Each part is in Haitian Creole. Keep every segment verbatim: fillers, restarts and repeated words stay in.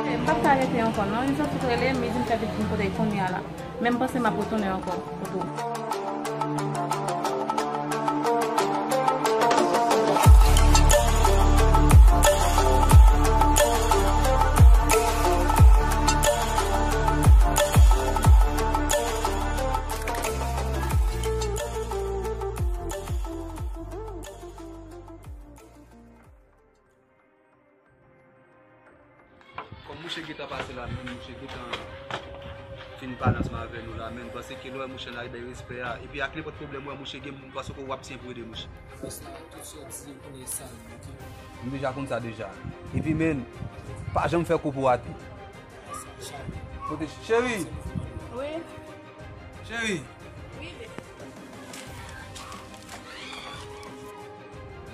M p ap ka rete ankò non, li sot rele m, li di m fè vit vin kote l kounye a la. Men m panse m ap retounen ankò kote w. Kòm mouche gentan pase la menm, mouche gentan fin pale ansanm avè nou la menm, m panse ke lè w wè mouche la, li bay respè a. Epi ak nenpòt pwoblèm ou wè mouche gen, m panse ke w ap siyen pou ede mouche. Fòs la tout sòti pou lè sa, ok? M deja konn sa deja. Epi men, pa janm fè kou pou ate. Kote cheri? Wi. Cheri. Wi, bebe.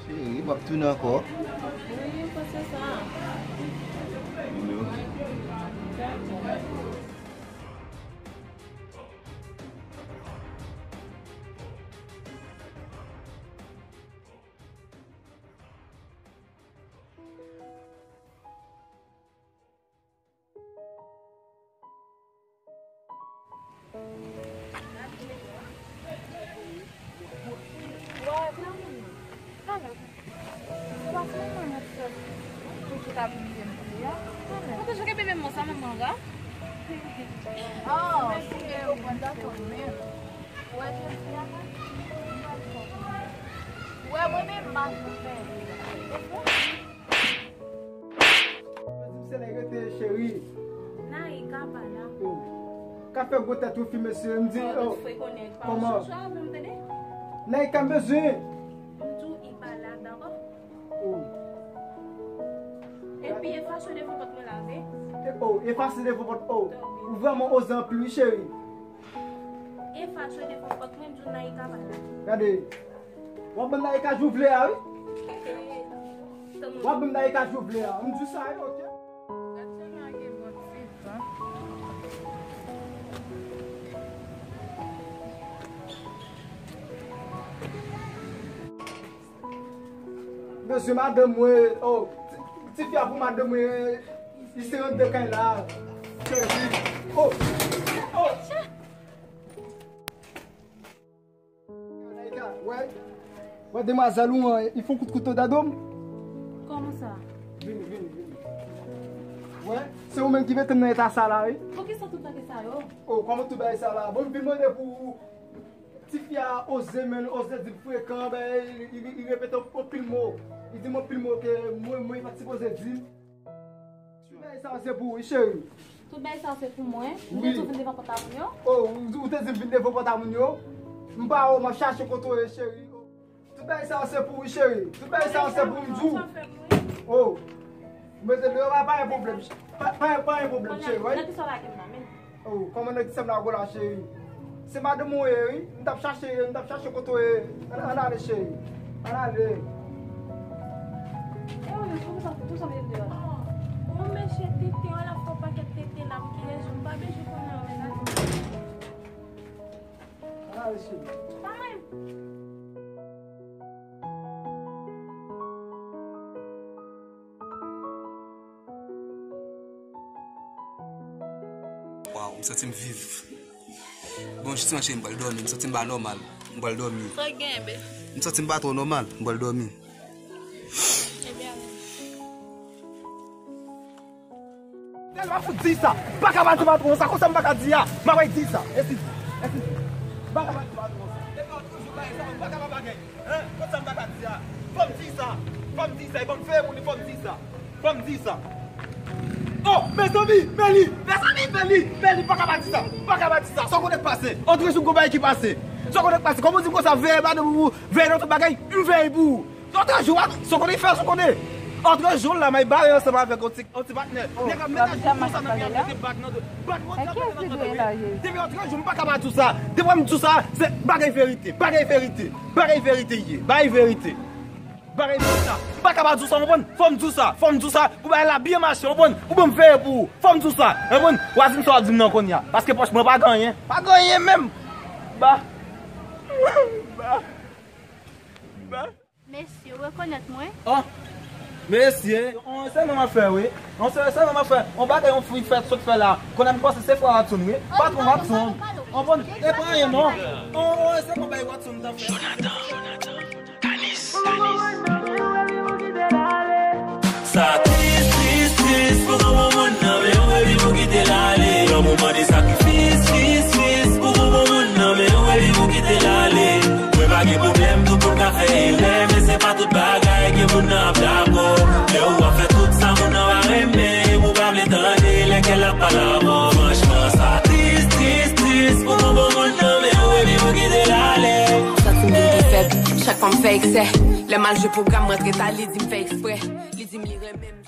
Cheri, m ap tounen ankò. Wi, fò se sa. Yo. Dakò. Ou toujou gen menm mo sa, menm mo sa. Ah, ok, ou konn dakò menm. Ou wè jodi a, mwen menm m pa fè. Yo di m se nèg rete cheri. Naika pa la. Oh. Ka fè gwo tèt wi fi mesye. M di, oh, kòman? Naika m bezwen. M di w i pa la, dakò? Oh. Epi efase w devan pòt mwen la, wi. E, oh, efase devan pòt, oh. Ou vrèman oze anpil wi cheri. Efase w devan pòt mwen, m di w Naika pa la. Gade. W ap ban m Naika jou vle a, wi. W ap ban m Naika jou vle a. M di sa, wi, ok. Gad jan lage bòt Sylvain. Mesye, madanm mwen, oh, ti, ti fi a pou madanm mwen, li se rantre kay la. Cheri. Oh, oh. Wè, wè demwazèl ou an, li fè yon kout kouto dan do m. Kòman sa? Vini, vini, vini. Wè, se ou menm ki mete m nan eta sa la, wi. Poukisa tout bagay sa yo? Oh, kòman tout bagay sa la? Bon, m vin mande pou ti fi a oze, men oze di m frekan, ben, li, li, li repete anpil mo. Li di m anpil mo ke mwen, mwen pa t sipoze di. Tout bagay sa yo se pou ou, wi, cheri. Tout bagay sa yo se pou mwen? Wi. M te di w vin devan pòt a moun yo? Oh, ou, ou te di m vin devan pòt a moun yo? M pa wè w, m ap chache kote w ye, cheri. Tout bagay sa yo se pou ou, wi, cheri. Tout bagay sa yo se pou m di w. Oh. M mete deyò, pa, pa gen pwoblèm. Pa, pa, pa gen pwoblèm, cheri, wi. Nan kisa w lage m nan, men? Oh, kòman nan kisa m la gwo la, cheri? Se madanm ou ye, wi. M t ap chache, m t ap chache kote w ye. Ann, ann ale, cheri. Ann ale. E ou menm, poukisa, poukisa w mete m deyò la? Oh, ou mesye tenten, w al ap fè yon pakèt tenten la, pou ki rezon? M pa bezwen konnen yo, men gade. Ann ale, cheri. Pa mwen. Waw, m santi m viv. Bon, jisteman, cheri, m pral dòmi. M santi m pa nòmal. M pral dòmi. Sa w gen, bebe? M santi m pa twò nòmal. M pral dòmi. Ebyen, ale. Tèlman fout di sa. M pa ka pa di patwon sa. Konsa m pa ka di a. M ap di sa. Eskize. Eskize. M pa ka pa di patwon sa. Depi yon toujou bagay sa, m pa ka pa bagay. Hein? Konsa m pa ka di a. Fò m di sa. Fò m di sa. E ban m fè moun, fò m di sa. Fò m di sa. Oh, mezanmi, Meli, mezanmi, Meli, Meli, pa ka pa di sa, pa ka pa di sa. Sa w konnen k pase? Otrejou gon bagay ki pase. Sa w konnen k pase? Kòman w di m konsa, veye madanm ou, veye nan tout bagay, m veye pou ou. Otrejou a, sa w konnen fè, sa w konnen. Otrejou la, m al bare ansanm avèk yon ti, yon ti patnè. Nèg ap mete di konsa nan men, ap mete bag nan do. Bag nan do. Depi otrejou, m pa ka pa di w sa. Depi m di w sa, se bagay verite, bagay verite, bagay verite ye, bagay verite. Bagay pou sa. M pa ka pa di w sa, w konprann? Fò m di w sa. Fò m di w sa. Pou bagay la byen mache, w konprann? Ou ban m veye pou ou. Fò m di w sa. W konprann? W a di m sa w ap di m nan kounye a. Paske pòch mwen pa gen anyen. Pa gen anyen menm. Ba. Ba. Ba. Mesye, w rekonèt mwen? Oh. Mesye, on se mwen ap fè wi. On se se mwen ap fè. On bagay on fi fè sot fè la. Konnen m panse se fwa Watson wi. Patwon Watson. On bon e pa anyen non. On on se mwen bay Watson ta fè. Sa tris, tris, tris pou gwo moun nan men ou epi pou kite l ale. Yon moman de sakrifis, fis, fis pou gwo moun nan men ou epi pou kite l ale. Mwen pa gen pwoblèm, tout moun ka fè erè, men se pa tout bagay ke moun nan ap dakò. Lè ou ap fè tout sa moun nan pa renmen, epi ou pa vle tande lè kè l ap pale avè w. Franchman, sa tris, tris, tris pou gwo moun nan men ou epi pou kite l ale. Santi m vin pi fèb, chak fwa m fè eksè. Lè m al jwe pwogram, m rantre ta, li di m fè eksprè. Li di m li renmen m.